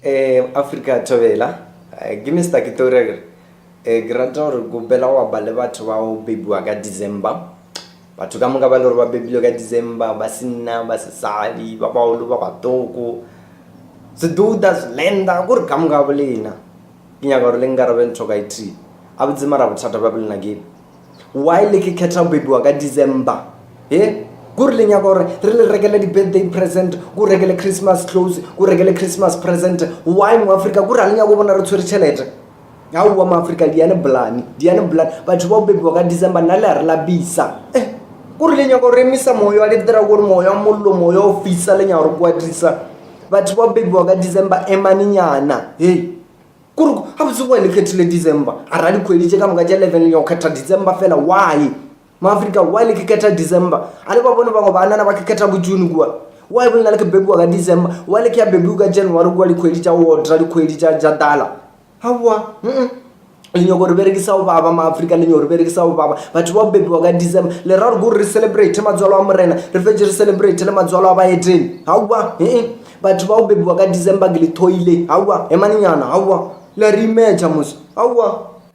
Eh, Afrika Thobela, eh, ke Mr. Kitori akere. Eh, ke rata gore kopela go bapa le batho ba go bebiwa ka December. Batho ka moka ba le gore ba bebilwe ka December, ba senna, ba sesadi, ba bagolo, ba batoko. Seduda, Selenda, kore ka moka bo lena. Ke nyaka gore le nkarabe ntho ka e tee. A botse mara bothata bja bolena ke eng? Why le ke khetha go bebiwa ka December? He? Kore le nyaka gore re le rekele di-birthday present, ko rekele Christmas clothes, ko rekele Christmas present. Why mo Afrika? Kore a le nyaka go bona re tshwere tšhelete? Aowa mo Afrika diane bolane, diane bolane. Batho ba go bebiwa ka December nna le a re lapisa. Eh, kore le nyaka gore emisa moya wa le dira gore moya wa mollo, moya o fisa le nyaka gore kwatisa. Batho ba go bebiwa ka December emanenyana. Hey. Kore gabotse why le kgethile December? A ra dikgwedi tše ka moka tše 11 le nyaka go kgetha December fela why? Maafrika why le ke kgetha December? A le ba bone bangwe banana ba ke kgetha bo June kua. Why bolena le ke bebiwa ka December? Why le ke ya bebiwa ka January kua dikgwedi tša water dikgwedi tša tša dala? Aowa, mm le nyaka gore berekisa go baba maafrika le nyaka gore berekisa go baba batho ba bebiwa ka december le ra gore kore re celebrate matswalo a morena re fetse re celebrate le matswalo a baeteng aowa ee batho ba go bebiwa ka december ke le thoile aowa emanenyana aowa le a re imetša mos aowa.